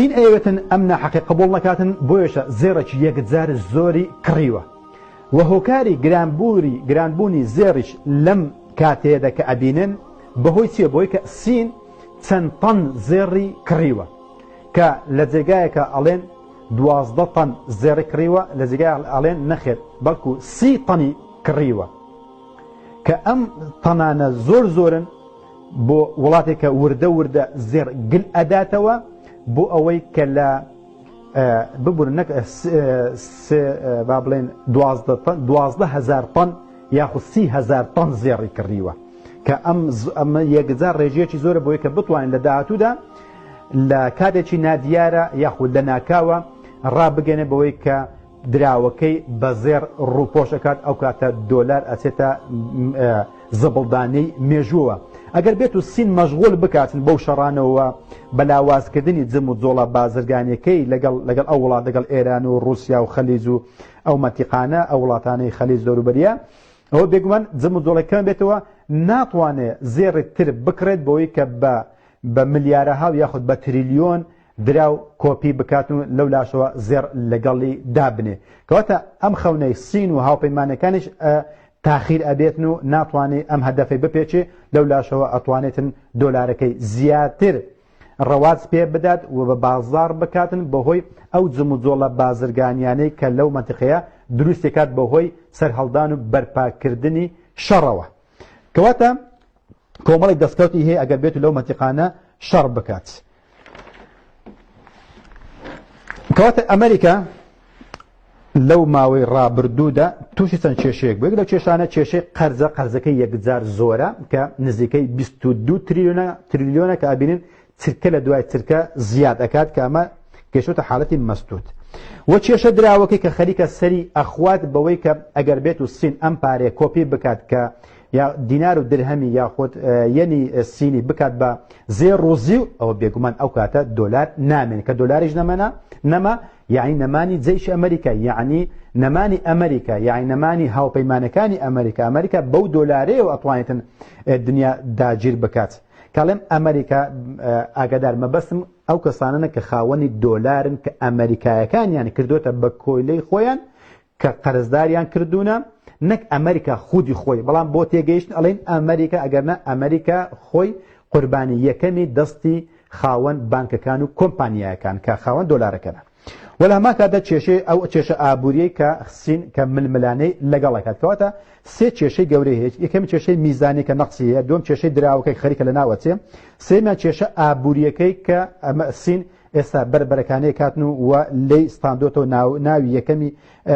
سین ئەیەوێتن ئەم ناحەقی قبوڵ نەکاتن بۆیەشە زێڕێکی یەکجار زۆری کڕیوە و هۆکاری گرانبووری گرانبوونی زێڕیش لەم کاتەیەدا کە ئەبینن بەهۆی چیە بۆی کە سین چەند تەن زێڕی کڕیوە کە لە جێگایەکە ئەڵێن 12 تەن زێڕی کڕیوە لە جێگای ئەڵێن نەخێر بەڵکو سی تەنی کڕیوە کە ئەم تەنانە زۆر زۆرن بۆ وڵاتێک کە وردە وردە زێڕ گل ئەداتەوە بۆ ئەوەی کە لە ببورن نەک با بڵێن 12 هزار تەن یاخود 30 هزار تەن زێڕی کڕیوە کە ئەم ئەمە یەکجار ڕێژەیەکی زۆرە بۆی کە بتوانین لە داهاتوودا لە کاتێکی نادیارە یاخود لە ناکاوە ڕابگەنێ بەوەی کە دراوەکەی بە زێڕ ڕووپۆش ئەکات ئەو کاتە دۆلار ئەچێتە زبڵدانەی مێژووەوە. ئەگەر بێت و سین مەشغوڵ بکاتن بەو شەڕانەوە بە لاوازکردنی جم و جۆڵە بازرگانیەکەی لەگەڵ لەگەڵ ئەو وڵات لەگەڵ ئێران و ڕووسیا و خەلیج و ئەو مەنتیقانە ئەو وڵاتانەی خەلیج دەوروبەریە ئەوە بێگومان جم و جۆڵی کەم بێتەوە ناتوانێ زێڕی تر بکڕێت بۆی کە بە بە ملیارەها و یاخود بە تریلیۆن دراو کۆپی بکات و لەولاشەوە زێڕ لەگەڵی دابنێ. کەواتە ئەم خەونەی سین و هاوپەیمانەکانیش تاخیر ئەبێتن و ناتوانێ ئەم هەدەفەی بپێچێ، لەولاشەوە ئەتوانێتن دۆلارەکەی زیاتر ڕەواج پێ بدات و بە بازاڕ بکاتن بەهۆی ئەو جموجۆڵە بازرگانیانەی کە لەو مەنتیقەیە دروستیکات بەهۆی سەرهەڵدان و بەرپاکردنی شەڕەوە. کەواتە کۆمەڵێک دەستکەوتی هەیە ئەگەر بێت لەو مەنتیقانە شەڕ بکات. کەواتە ئەمریکا لەو ماوەی ڕابردوودا تووشی چەند کێشەیەک بوو لەو کێشانە کێشەی قەرزە قەرزەکەی یەکجار زۆرە کە نزیکەی 22 تریلیۆنە تریلیۆنە کە ئەبینن چرکە لە دوای چرکە زیاد ئەکات کە ئەمە گەشتۆتە حالەتی مەستوت و کێشە دراوەکەی کە خەریکە سەری ئەخوات بەوەی کە ئەگەر بێت و سین ئەم پارەیە کۆپی بکات کە یا دینار و درهەمی یاخود یەنی سینی بکات بە زێڕ و زیو ئەوە بێگومان ئەو کاتە دۆلار نامێن کە دۆلاریش نەمەنا نەما یعنی نەمانی جەیش ئەمریکا یعنی نەمانی ئەمریکا یعنی نەمانی هاوپەیمانەکانی ئەمریکا ئەمریکا بەو دۆلارەیەوە ئەتوانێتن دنیا داگیر بکات کاڵێم ئەمریکا ئاگادار مەبەستم ئەو کەسانەنە کە خاوەنی دۆلارن کە ئەمریکایەکانیان کردوتە بە کۆیلەی خۆیان کە قەرزداریان کردوونە نەک ئەمریکا خودی خۆی بەڵام بۆ تێگەیشتن ئەڵێن ئەمریکا ئەگەرنا ئەمریکا خۆی قوربانی یەکەمی دەستی خاوەن بانکەکان و کۆمپانیایەکان کە خاوەن دۆلارەکەنە وە لە هەمان کاتدا کێشەی ئەو کێشە ئابووریەی کە سین کە ململانێی لەگەڵ ئەکات کەواتە سێ کێشەی گەورەی هەیە یەکەم کێشەی میزانی کە نەقسی هەیە دووەم کێشەی دراوەکەی خەریکە لە ناوەچێ سێمیان کێشە ئابووریەکەی کە ئەمە سین ئێستا بەربەرەکانەی کاتن و و لێی ستاندۆتەوە ناو ناوی یەکەمی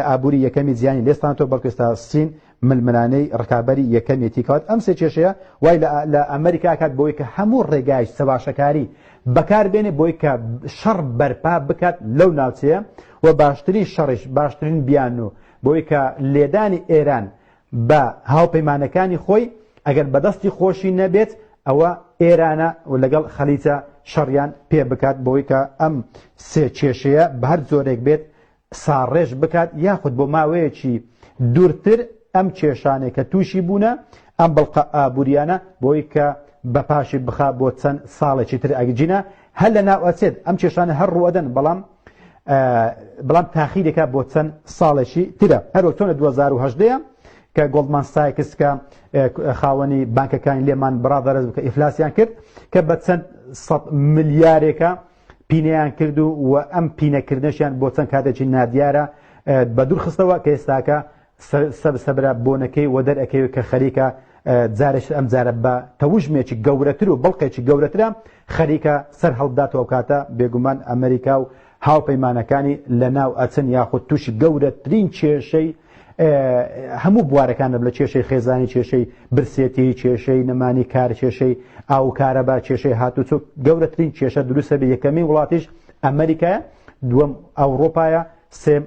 ئابووری یەکەمی جیهانی لێ ستاندۆتەوە بەڵکو ئێستا سین ململانێی ڕکابەری یەکەمیەتی کەوات ئەم سێ کێشەیە وای لە ئەمریکا کات بۆی کە هەموو ڕێگای چەواشەکاری بەکار بێنێ بۆی کە شەڕ بەرپا بکات لەو ناوچەیە و باشترین شەڕیش باشترین بیانوو بۆی کە لێدانی ئێران بە هاوپەیمانەکانی خۆی ئەگەر بەدەستی خۆشی نەبێت ئەوە ئێرانە و لەگەڵ خەلیجە شەڕیان پێ بکات بۆی کە ئەم سێ کێشەیە بە هەر جۆرێک بێت ساڕێژ بکات یاخود بۆ ماوەیەکی دوورتر ئەم کێشانەی کە تووشی بوونە ئەم بڵقە ئابووریانە بۆی کە بە پاشی بخا بۆ چەند ساڵێکی تر ئەگجینە هەر لە ناو ئەچێت ئەم کێشانە هەر ڕوئەدەن بەڵام بەڵام تاخیرێکە بۆ چەند ساڵێکی ترە هەروەک چۆن لە 2018 کە گۆڵدمان سایکس کە خاوەنی بانکەکانی لێمان برادەرز کە ئیفلاسیان کرد کە بە چەند سەد ملیارێکە پینەیان کرد و و ئەم پینەکردنەشیان بۆ چەند کاتێکی نادیارە بە دوور خستەوە کە ئێستاکە سەبرە بۆنەکەی وە دەرئەکەوێت کە خەریکە جارێک ئەم جارە بە تەوژمێکی گەورەتر و بڵقێکی گەورەترە خەریکە سەر هەڵداتەوە کاتە بێگومان ئەمریکا و هاوپەیمانەکانی لە ناو ئەچن یاخود تووشی گەورەترین کێشەی هەموو بوارەکان لە کێشەی خێزانی کێشەی برسێتی کێشەی نەمانی کار کێشەی ئاو کارەبا کێشەی هاتوچۆ گەورەترین کێشە دروستە بێ یەکەمین وڵاتیش ئەمریکایە دووەم ئەوروپایە سێم.